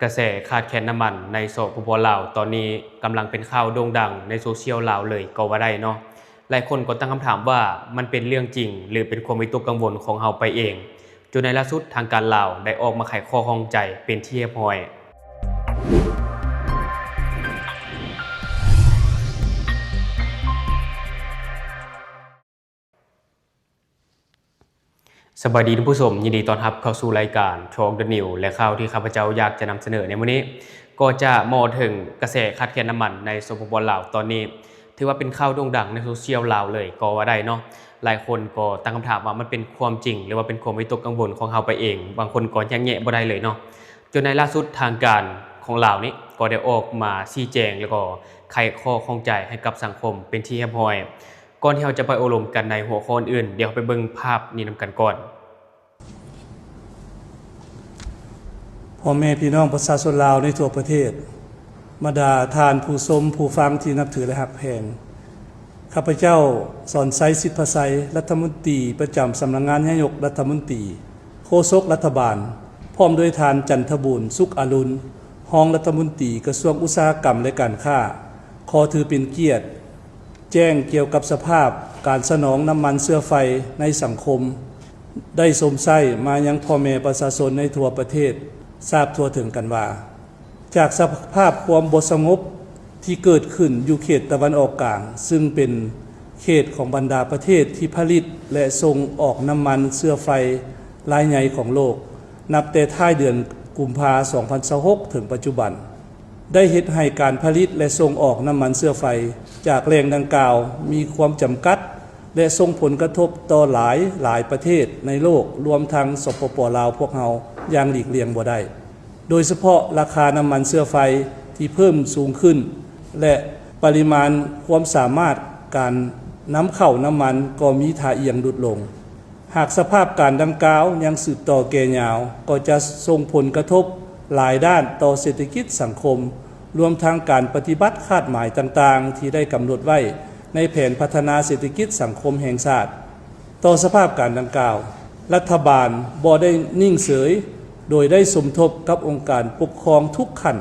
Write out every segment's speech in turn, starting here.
ກະແສຂາດແຄນນ້ຳມັນໃນ ສປປ ລາວ ຕອນນີ້ກຳລັງເປັນຂ່າວໂດ່ງດັງໃນໂຊຊຽວລາວເລີຍກໍວ່າໄດ້ເນາະ. ຫຼາຍຄົນກໍຕັ້ງຄຳຖາມວ່າມັນເປັນເລື່ອງຈິງ ຫຼື ເປັນຄວາມວິຕົກກັງວົນຂອງເຮົາໄປເອງ, ຈົນໃນລ່າສຸດທາງການລາວໄດ້ອອກມາໄຂຂໍ້ຂ້ອງໃຈເປັນທີ່ຮຽບຮ້ອຍ. ສະບາຍດີທ່ານຜູ້ຊົມ, ຍິນດີຕ້ອນຮັບເຂົ້າສູ່ລາຍການ Talk the News ແລະ ຂ່າວທີ່ຂ້າພະເຈົ້າຢາກຈະນຳສະເໜີໃນມື້ນີ້ ກໍຈະເວົ້າເຖິງກະແສຂາດແຄນນ້ຳມັນໃນ ສປປ ລາວ ຕອນນີ້ ຖືວ່າເປັນຂ່າວໂດ່ງດັງໃນໂຊຊຽວລາວເລີຍກໍວ່າໄດ້ເນາະ. ຫຼາຍຄົນກໍຕັ້ງຄຳຖາມວ່າມັນເປັນຄວາມຈິງ ຫຼືວ່າເປັນຄວາມວິຕົກກັງວົນຂອງເຮົາໄປເອງ, ບາງຄົນກໍແຍກແຍະບໍ່ໄດ້ເລີຍເນາະ. ຈົນໃນລ່າສຸດທາງການຂອງລາວນີ້ກໍໄດ້ອອກມາຊີ້ແຈງ ແລ້ວກໍໄຂຂໍ້ຂ້ອງໃຈໃຫ້ກັບສັງຄົມເປັນທີ່ຮຽບຮ້ອຍ. ກ່ອນທີ່ເຮົາຈະໄປໂອ້ລົມກັນໃນຫົວຂໍ້ອື່ນ, ດຽວເຮົາໄປເບິ່ງພາບນີ້ນຳກັນກ່ອນ. ພໍ່ແມ່ພີ່ນ້ອງປະຊາຊົນລາວໃນທົ່ວປະເທດ, ບັນດາທ່ານຜູ້ຊົມຜູ້ຟັງທີ່ນັບຖື ແລະ ຮັກແພງ, ຂ້າພະເຈົ້າ ສອນໄຊ ສິດພະໄຊ, ລັດຖະມົນຕີປະຈຳສຳນັກງານນາຍົກລັດຖະມົນຕີ, ໂຄສົກລັດຖະບານ, ພ້ອມດ້ວຍທ່ານ ຈັນທະບູນ ສຸກອະລຸນ, ຮອງລັດຖະມົນຕີກະຊວງອຸດສາຫະກຳ ແລະ ການຄ້າ, ຂໍຖືເປັນກຽດ ແຈ້ງກ່ຽວກັບສະພາບການສະໜອງນ້ຳມັນເຊື້ອໄຟໃນສັງຄົມ ໄດ້ຊົມໃຊ້ມາຍັງພໍ່ແມ່ປະຊາຊົນໃນທົ່ວປະເທດຊາບທົ່ວເຖິງກັນວ່າ, ຈາກສະພາບຄວາມບໍ່ສະຫງົບທີ່ເກີດຂຶ້ນຢູ່ເຂດຕາເວັນອອກກາງ, ຊຶ່ງເປັນເຂດຂອງບັນດາປະເທດທີ່ຜະລິດ ແລະ ສົ່ງອອກນ້ຳມັນເຊື້ອໄຟລາຍໃຫຍ່ຂອງໂລກ, ນັບແຕ່ທ້າຍເດືອນກຸມພາ ສອງພັນຊາວຫົກ ເຖິງປັດຈຸບັນ ໄດ້ເຮັດໃຫ້ການຜະລິດ ແລະ ສົ່ງອອກນ້ຳມັນເຊື້ອໄຟຈາກແຫຼ່ງດັ່ງກ່າວມີຄວາມຈຳກັດ ແລະ ສົ່ງຜົນກະທົບຕໍ່ຫຼາຍ, ຫຼາຍປະເທດໃນໂລກ, ລວມທັງ ສປປ ລາວ ພວກເຮົາຢ່າງຫຼີກລ່ຽງບໍ່ໄດ້, ໂດຍສະເພາະລາຄານ້ຳມັນເຊື້ອໄຟທີ່ເພີ່ມສູງຂຶ້ນ ແລະ ປະລິມານຄວາມສາມາດການນຳເຂົ້ານ້ຳມັນກໍມີທ່າອ່ຽງຫຼຸດລົງ. ຫາກສະພາບການດັ່ງກ່າວຍັງສືບຕໍ່ແກ່ຍາວ, ກໍຈະສົ່ງຜົນກະທົບຫຼາຍດ້ານຕໍ່ເສດຖະກິດສັງຄົມ, ລວມທັງການປະຕິບັດຄາດໝາຍຕ່າງໆທີ່ໄດ້ກຳນົດໄວ້ໃນແຜນພັດທະນາເສດຖະກິດສັງຄົມແຫ່ງຊາດ. ຕໍ່ສະພາບການດັ່ງກ່າວ, ລັດຖະບານບໍ່ໄດ້ນິ່ງເສີຍ, ໂດຍໄດ້ສົມທົບກັບອົງການປົກຄອງທຸກຂັ້ນ,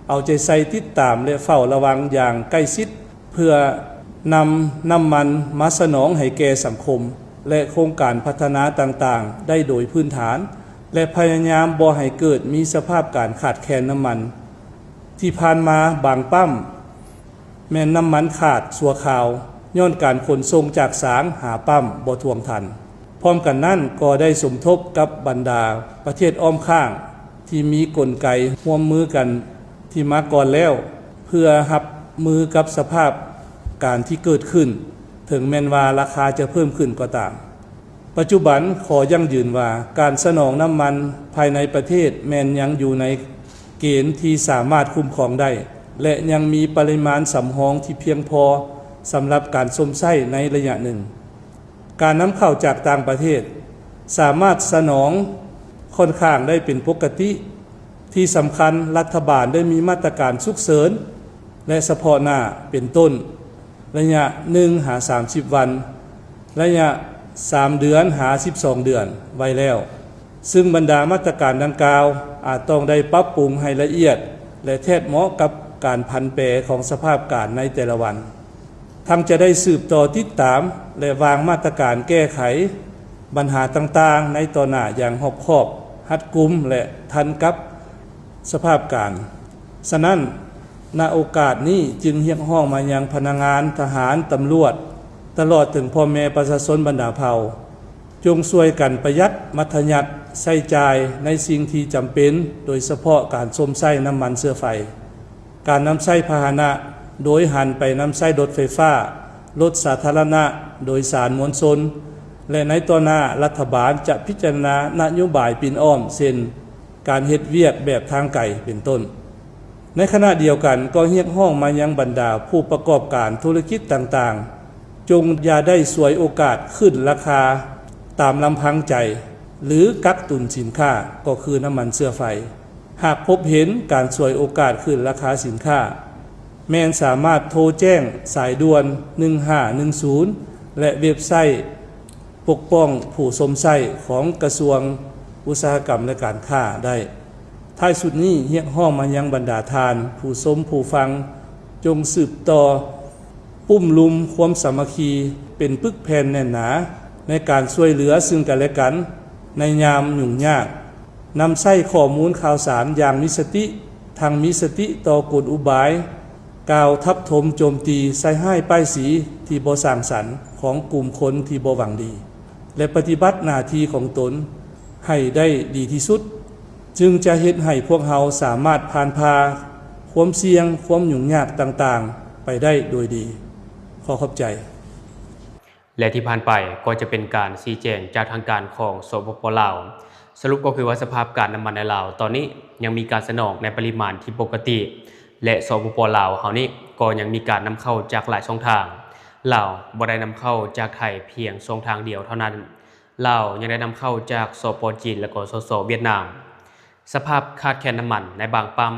ເອົາໃຈໃສ່ຕິດຕາມ ແລະ ເຝົ້າລະວັງຢ່າງໃກ້ຊິດ ເພື່ອນຳນ້ຳມັນມາສະໜອງໃຫ້ແກ່ສັງຄົມ ແລະ ໂຄງການພັດທະນາຕ່າງໆໄດ້ໂດຍພື້ນຖານ ແລະ ພະຍາຍາມບໍ່ໃຫ້ເກີດມີສະພາບການຂາດແຄນນ້ຳມັນ. ທີ່ຜ່ານມາບາງປ້ຳແມ່ນນ້ຳມັນຂາດຊົ່ວຄາວ ຍ້ອນການຂົນສົ່ງຈາກສາງຫາປ້ຳບໍ່ທ່ວງທັນ. ພ້ອມກັນນັ້ນກໍໄດ້ສົມທົບກັບບັນດາປະເທດອ້ອມຂ້າງທີ່ມີກົນໄກຮ່ວມມືກັນທີ່ມາກ່ອນແລ້ວ ເພື່ອຮັບມືກັບສະພາບການທີ່ເກີດຂຶ້ນ, ເຖິງແມ່ນວ່າລາຄາຈະເພີ່ມຂຶ້ນກໍຕາມ. ປັດຈຸບັນຂໍຢັ້ງຢືນວ່າ ການສະໜອງນ້ຳມັນພາຍໃນປະເທດແມ່ນຍັງຢູ່ໃນເກນທີ່ສາມາດຄຸ້ມຄອງໄດ້ ແລະ ຍັງມີປະລິມານສຳຮອງທີ່ພຽງພໍສຳລັບການຊົມໃຊ້ໃນໄລຍະໜຶ່ງ. ການນຳເຂົ້າຈາກຕ່າງປະເທດສາມາດສະໜອງຂ້ອນຂ້າງໄດ້ເປັນປົກກະຕິ. ທີ່ສຳຄັນ, ລັດຖະບານໄດ້ມີມາດຕະການສຸກເສີນ ແລະ ສະເພາະໜ້າ ເປັນຕົ້ນ ໄລຍະໜຶ່ງຫາສາມສິບວັນ, ໄລຍະສາມເດືອນຫາສິບສອງເດືອນໄວ້ແລ້ວ, ຊຶ່ງບັນດາມາດຕະການດັ່ງກ່າວອາດຕ້ອງໄດ້ປັບປຸງໃຫ້ລະອຽດ ແລະ ແທດເໝາະກັບການຜັນແປຂອງສະພາບການໃນແຕ່ລະວັນ. ທັງຈະໄດ້ສືບຕໍ່ຕິດຕາມ ແລະ ວາງມາດຕະການແກ້ໄຂບັນຫາຕ່າງໆໃນຕໍ່ໜ້າຢ່າງຮອບຄອບ, ຮັດກຸມ ແລະ ທັນກັບສະພາບການ. ສະນັ້ນ, ນະໂອກາດນີ້ຈຶ່ງຮຽກຮ້ອງມາຍັງພະນັກງານ, ທະຫານ, ຕຳຫຼວດ, ຕະຫຼອດເຖິງພໍ່ແມ່ປະຊາຊົນບັນດາເຜົ່າ, ຈົ່ງຊ່ວຍກັນປະຢັດມັດທະຍັດໃຊ້ຈ່າຍໃນສິ່ງທີ່ຈຳເປັນ, ໂດຍສະເພາະການຊົມໃຊ້ນ້ຳມັນເຊື້ອໄຟ. ການນຳໃຊ້ພາຫະນະ ໂດຍຫັນໄປນຳໃຊ້ລົດໄຟຟ້າ, ລົດສາທາລະນະໂດຍສານມວນຊົນ ແລະ ໃນຕໍ່ໜ້າ ລັດຖະບານຈະພິຈາລະນານະໂຍບາຍປິ່ນອ້ອມ ເຊັ່ນ ການເຮັດວຽກແບບທາງໄກ ເປັນຕົ້ນ. ໃນຂະນະດຽວກັນກໍຮຽກຮ້ອງມາຍັງບັນດາຜູ້ປະກອບການທຸລະກິດຕ່າງໆ, ຈົ່ງຢ່າໄດ້ສວຍໂອກາດຂຶ້ນລາຄາຕາມລຳພັງໃຈ ຫຼື ກັກຕຸນສິນຄ້າ ກໍຄືນ້ຳມັນເຊື້ອໄຟ. ຫາກພົບເຫັນການສວຍໂອກາດຂຶ້ນລາຄາສິນຄ້າ, ແມ່ນສາມາດໂທແຈ້ງສາຍດ່ວນໜຶ່ງຫ້າໜຶ່ງສູນ ແລະ ເວັບໄຊປົກປ້ອງຜູ້ຊົມໃຊ້ຂອງກະຊວງອຸດສາຫະກຳ ແລະ ການຄ້າໄດ້. ທ້າຍສຸດນີ້ ຮຽກຮ້ອງມາຍັງບັນດາທ່ານຜູ້ຊົມຜູ້ຟັງ ຈົ່ງສືບຕໍ່ປຸ້ມລຸມຄວາມສາມັກຄີ ເປັນປຶກແຜ່ນແໜ້ນໜາ ໃນການຊ່ວຍເຫຼືອຊຶ່ງກັນແລະກັນໃນຍາມຫຍຸ້ງຍາກ, ນຳໃຊ້ຂໍ້ມູນຂ່າວສານຢ່າງມີສະຕິ, ທັງມີສະຕິຕໍ່ກົນອຸບາຍ, ກ່າວທັບຖົມໂຈມຕີໃສ່ຮ້າຍປ້າຍສີທີ່ບໍ່ສ້າງສັນຂອງກຸ່ມຄົນທີ່ບໍ່ຫວັງດີ ແລະ ປະຕິບັດໜ້າທີ່ຂອງຕົນໃຫ້ໄດ້ດີທີ່ສຸດ, ຈຶ່ງຈະເຮັດໃຫ້ພວກເຮົາສາມາດຜ່ານຜ່າຄວາມສ່ຽງ, ຄວາມຫຍຸ້ງຍາກຕ່າງໆໄປໄດ້ໂດຍດີ. ຂໍຂອບໃຈ. ແລະ ທີ່ຜ່ານໄປກໍຈະເປັນການຊີ້ແຈງຈາກທາງການຂອງ ສປປ ລາວ. ສະຫຼຸບກໍຄືວ່າສະພາບການນ້ຳມັນໃນລາວຕອນນີ້ຍັງມີການສະໜອງໃນປະລິມານທີ່ປົກກະຕິ ແລະ ສປປ ລາວເຮົານີ້ກໍຍັງມີການນຳເຂົ້າຈາກຫຼາຍຊ່ອງທາງ. ລາວບໍ່ໄດ້ນຳເຂົ້າຈາກໄທພຽງຊ່ອງທາງດຽວເທົ່ານັ້ນ, ລາວຍັງໄດ້ນຳເຂົ້າຈາກ ສປ ຈີນ ແລະ ກໍ ສສ ຫວຽດນາມ. ສະພາບຂາດແຄນນ້ຳມັນໃນບາງປ້ຳ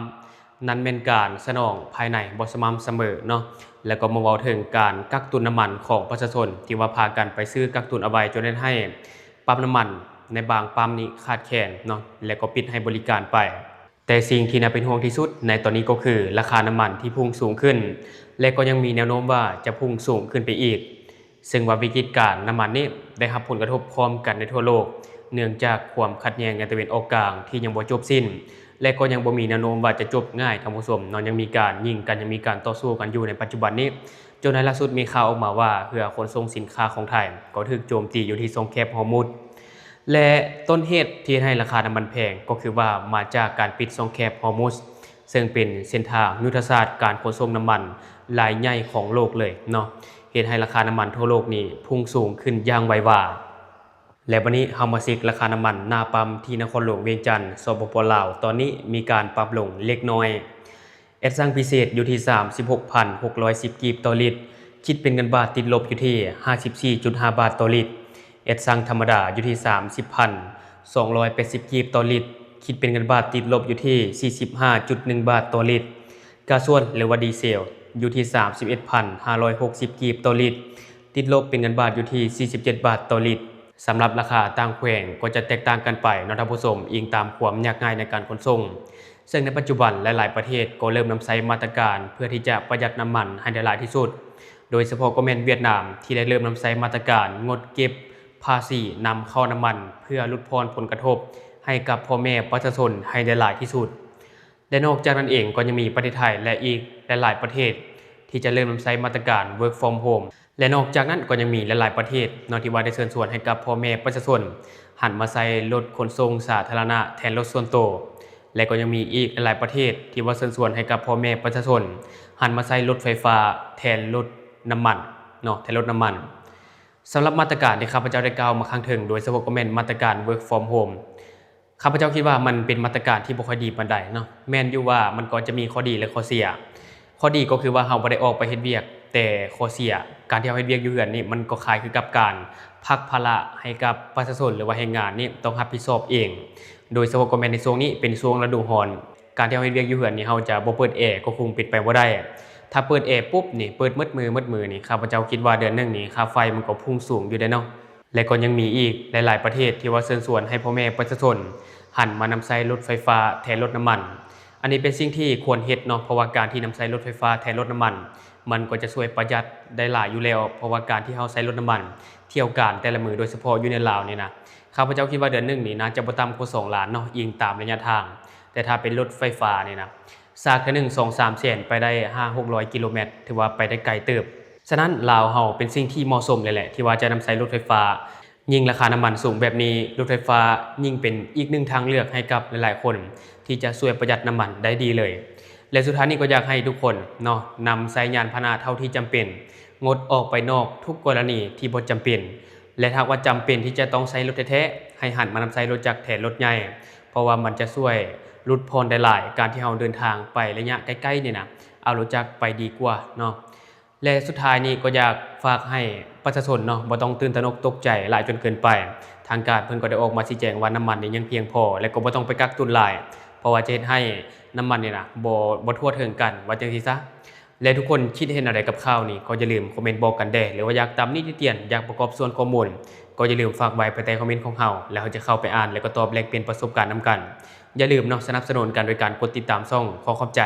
ນັ້ນແມ່ນການສະໜອງພາຍໃນບໍ່ສະໝ່ຳສະເໝີເນາະ, ແລ້ວກໍມາເວົ້າເຖິງການກັກຕຸນນ້ຳມັນຂອງປະຊາຊົນ ທີ່ວ່າພາກັນໄປຊື້ກັກຕຸນເອົາໄວ້ ຈົນເຮັດໃຫ້ປ້ຳນ້ຳມັນໃນບາງປ້ຳນີ້ຂາດແຄນເນາະ ແລ້ວກໍປິດໃຫ້ບໍລິການໄປ. ແຕ່ສິ່ງທີ່ໜ້າເປັນຫ່ວງທີ່ສຸດໃນຕອນນີ້ກໍຄື ລາຄານ້ຳມັນທີ່ພຸ່ງສູງຂຶ້ນ ແລະ ກໍຍັງມີແນວໂນ້ມວ່າຈະພຸ່ງສູງຂຶ້ນໄປອີກ. ເຊິ່ງວ່າວິກິດການນ້ຳມັນນີ້ໄດ້ຮັບຜົນກະທົບພ້ອມກັນໃນທົ່ວໂລກ ເນື່ອງຈາກຄວາມຂັດແຍ່ງໃນຕາເວັນອອກກາງທີ່ຍັງບໍ່ຈົບສິ້ນ ແລະ ກໍຍັງບໍ່ມີແນວໂນ້ມວ່າຈະຈົບງ່າຍ, ທ່ານຜູ້ຊົມເນາະ, ຍັງມີການຍິງກັນ, ຍັງມີການຕໍ່ສູ້ກັນຢູ່ໃນປັດຈຸບັນນີ້, ຈົນໃນລ່າສຸດມີຂ່າວອອກມາວ່າເຮືອຂົນສົ່ງສິນຄ້າຂອງໄທກໍຖືກໂຈມຕີຢູ່ທີ່ຊ່ອງແຄບຮອຣມຸດ ແລະ ຕົ້ນເຫດທີ່ເຮັດໃຫ້ລາຄານ້ຳມັນແພງກໍຄືວ່າມາຈາກການປິດຊ່ອງແຄບຮອຣມຸດ ເຊິ່ງເປັນເສັ້ນທາງຍຸດທະສາດການຂົນສົ່ງນ້ຳມັນລາຍໃຫຍ່ຂອງໂລກເລີຍເນາະ, ເຮັດໃຫ້ລາຄານ້ຳມັນທົ່ວໂລກນີ້ພຸ່ງສູງຂຶ້ນຢ່າງໄວວາ. ແລະ ບັດນີ້ເຮົາມາເຊັກລາຄານ້ຳມັນໜ້າປ້ຳທີ່ນະຄອນຫຼວງວຽງຈັນ ສປປ ລາວ ຕອນນີ້ມີການປັບລົງເລັກນ້ອຍ. ແອັດຊັງພິເສດຢູ່ທີ່ສາມສິບຫົກພັນຫົກຮ້ອຍສິບກີບຕໍ່ລິດ, ຄິດເປັນເງິນບາດຕິດລົບຢູ່ທີ່ຫ້າສິບສີ່ຈຸດຫ້າບາດຕໍ່ລິດ. ແອັດຊັງທຳມະດາຢູ່ທີ່ສາມສິບພັນສອງຮ້ອຍແປດສິບກີບຕໍ່ລິດ, ຄິດເປັນເງິນບາດຕິດລົບຢູ່ທີ່ສີ່ສິບຫ້າຈຸດໜຶ່ງບາດຕໍ່ລິດ. ກາຊວນ ຫຼືວ່າດີເຊລ ຢູ່ທີ່ສາມສິບເອັດພັນຫ້າຮ້ອຍຫົກສິບກີບຕໍ່ລິດ, ຕິດລົບເປັນເງິນບາດຢູ່ທີ່ສີ່ສິບເຈັດບາດຕໍ່ລິດ. ສຳລັບລາຄາຕ່າງແຂວງກໍຈະແຕກຕ່າງກັນໄປເນາະທ່ານຜູ້ຊົມ, ອີງຕາມຄວາມຍາກງ່າຍໃນການຂົນສົ່ງ. ເຊິ່ງໃນປັດຈຸບັນຫຼາຍໆປະເທດກໍເລີ່ມນຳໃຊ້ມາດຕະການເພື່ອທີ່ຈະປະຢັດນ້ຳມັນໃຫ້ໄດ້ຫຼາຍທີ່ສຸດ, ໂດຍສະເພາະກໍແມ່ນຫວຽດນາມທີ່ໄດ້ເລີ່ມນຳໃຊ້ມາດຕະການງົດເກັບພາສີນຳເຂົ້ານ້ຳມັນ ເພື່ອຫຼຸດຜ່ອນຜົນກະທົບໃຫ້ກັບພໍ່ແມ່ປະຊາຊົນໃຫ້ໄດ້ຫຼາຍທີ່ສຸດ. ແລະ ນອກຈາກນັ້ນເອງກໍຍັງມີປະເທດໄທ ແລະ ອີກຫຼາຍໆປະເທດທີ່ຈະເລີ່ມນຳໃຊ້ມາດຕະການ Work from Home ແລະ ນອກຈາກນັ້ນກໍຍັງມີຫຼາຍໆປະເທດເນາະ ທີ່ວ່າໄດ້ເຊີນຊວນໃຫ້ກັບພໍ່ແມ່ປະຊາຊົນຫັນມາໃຊ້ລົດຂົນສົ່ງສາທາລະນະແທນລົດສ່ວນໂຕ ແລະ ກໍຍັງມີອີກຫຼາຍໆປະເທດທີ່ວ່າເຊີນຊວນໃຫ້ກັບພໍ່ແມ່ປະຊາຊົນຫັນມາໃຊ້ລົດໄຟຟ້າແທນລົດນ້ຳມັນເນາະ ແທນລົດນ້ຳມັນ. ສຳລັບມາດຕະການທີ່ຂ້າພະເຈົ້າໄດ້ກ່າວມາຂ້າງເທິງ ໂດຍສະເພາະກໍແມ່ນມາດຕະການ Work from Home ຂ້າພະເຈົ້າຄິດວ່າມັນເປັນມາດຕະການທີ່ບໍ່ຄ່ອຍດີປານໃດເນາະ. ແມ່ນຢູ່ວ່າມັນກໍຈະມີຂໍ້ດີ ແລະ ຂໍ້ເສຍ. ຂໍ້ດີກໍຄືວ່າເຮົາບໍ່ໄດ້ອອກໄປເຮັດວຽກ, ແຕ່ຂໍ້ເສຍ ການທີ່ເຮົາເຮັດວຽກຢູ່ເຮືອນນີ້ ມັນກໍຄ້າຍຄືກັບການຜັກພາລະໃຫ້ກັບປະຊາຊົນ ຫຼືວ່າແຮງງານນີ້ຕ້ອງຮັບຜິດຊອບເອງ, ໂດຍສະເພາະກໍແມ່ນໃນຊ່ວງນີ້ເປັນຊ່ວງລະດູຮ້ອນ. ການທີ່ເຮົາເຮັດວຽກຢູ່ເຮືອນນີ້ ເຮົາຈະບໍ່ເປີດແອກໍຄົງເປັນໄປບໍ່ໄດ້. ຖ້າເປີດແອປຸບນີ້ ເປີດໝົດມື້ໝົດມື້ນີ້ ຂ້າພະເຈົ້າຄິດວ່າເດືອນໜຶ່ງນີ້ຄ່າໄຟມັນກໍພຸ່ງສູງຢູ່ເດເນາະ. ແລະ ກໍຍັງມີອີກຫຼາຍໆປະເທດທີ່ວ່າເຊີນຊວນໃຫ້ພໍ່ແມ່ປະຊາຊົນຫັນມານຳໃຊ້ລົດໄຟຟ້າແທນລົດນ້ຳມັນ. ອັນນີ້ເປັນສິ່ງທີ່ຄວນເຮັດເນາະ, ເພາະວ່າການທີ່ນຳໃຊ້ລົດໄຟຟ້າແທນລົດນ້ຳມັນ ມັນກໍຈະຊ່ວຍປະຢັດໄດ້ຫຼາຍຢູ່ແລ້ວ, ເພາະວ່າການທີ່ເຮົາໃຊ້ລົດນ້ຳມັນທ່ຽວການແຕ່ລະມື້ ໂດຍສະເພາະຢູ່ໃນລາວນີ້ນະ, ຂ້າພະເຈົ້າຄິດວ່າເດືອນໜຶ່ງນີ້ໜ້າຈະບໍ່ຕ່ຳກວ່າສອງລ້ານເນາະ, ອີງຕາມໄລຍະທາງ. ແຕ່ຖ້າເປັນລົດໄຟຟ້ານີ້ນະ ສາກເທື່ອໜຶ່ງສອງສາມແສນ ໄປໄດ້ຫ້າຫົກຮ້ອຍກິໂລແມັດ ຖືວ່າໄປໄດ້ໄກເຕີບ. ສະນັ້ນ ລາວເຮົາເປັນສິ່ງທີ່ເໝາະສົມເລີຍແຫຼະ ທີ່ວ່າຈະນຳໃຊ້ລົດໄຟຟ້າ. ຍິ່ງລາຄານ້ຳມັນສູງແບບນີ້, ລົດໄຟຟ້າຍິ່ງເປັນອີກໜຶ່ງທາງເລືອກໃຫ້ກັບຫຼາຍໆຄົນ ທີ່ຈະຊ່ວຍປະຢັດນ້ຳມັນໄດ້ດີເລີຍ. ແລະ ສຸດທ້າຍນີ້ກໍຢາກໃຫ້ທຸກຄົນເນາະ ນຳໃຊ້ຍານພາຫະນະເທົ່າທີ່ຈຳເປັນ, ງົດອອກໄປນອກທຸກກໍລະນີທີ່ບໍ່ຈຳເປັນ. ແລະ ຖ້າຫາກວ່າຈຳເປັນທີ່ຈະຕ້ອງໃຊ້ລົດແທ້ໆ, ໃຫ້ຫັນມານຳໃຊ້ລົດຈັກແທນລົດໃຫຍ່, ເພາະວ່າມັນຈະຊ່ວຍຫຼຸດຜ່ອນໄດ້ຫຼາຍ. ການທີ່ເຮົາເດີນທາງໄປໄລຍະໃກ້ໆນີ້ນະ, ເອົາລົດຈັກໄປດີກວ່າເນາະ. ແລະ ສຸດທ້າຍນີ້ກໍຢາກຝາກໃຫ້ປະຊາຊົນເນາະ ບໍ່ຕ້ອງຕື່ນຕະໜົກຕົກໃຈຫຼາຍຈົນເກີນໄປ. ທາງການເພິ່ນກໍໄດ້ອອກມາຊີ້ແຈງວ່ານ້ຳມັນນີ້ຍັງພຽງພໍ ແລະ ກໍບໍ່ຕ້ອງໄປກັກຕຸນຫຼາຍ, ເພາະວ່າຈະເຮັດໃຫ້ນ້ຳມັນນີ້ນະ ບໍ່ ບໍ່ທົ່ວເຖິງກັນ ວ່າຈັ່ງຊີ້ຊະ. ແລະ ທຸກຄົນຄິດເຫັນແນວໃດກັບຂ່າວນີ້ ກໍຢ່າລືມຄອມເມັນບອກກັນແດ່ ຫຼືວ່າຢາກຕຳໜິຕິຕຽນ ຢາກປະກອບສ່ວນຂໍ້ມູນ ກໍຢ່າລືມຝາກໄວ້ພາຍໃຕ້ຄອມເມັນຂອງເຮົາ ແລ້ວເຮົາຈະເຂົ້າໄປອ່ານ ແລະ ກໍຕອບແລກປ່ຽນປະສົບການນຳກັນ. ຢ່າລືມເນາະ ສະໜັບສະໜູນກັນໂດຍການກົດຕິດຕາມຊ່ອງ. ຂໍຂອບໃຈ.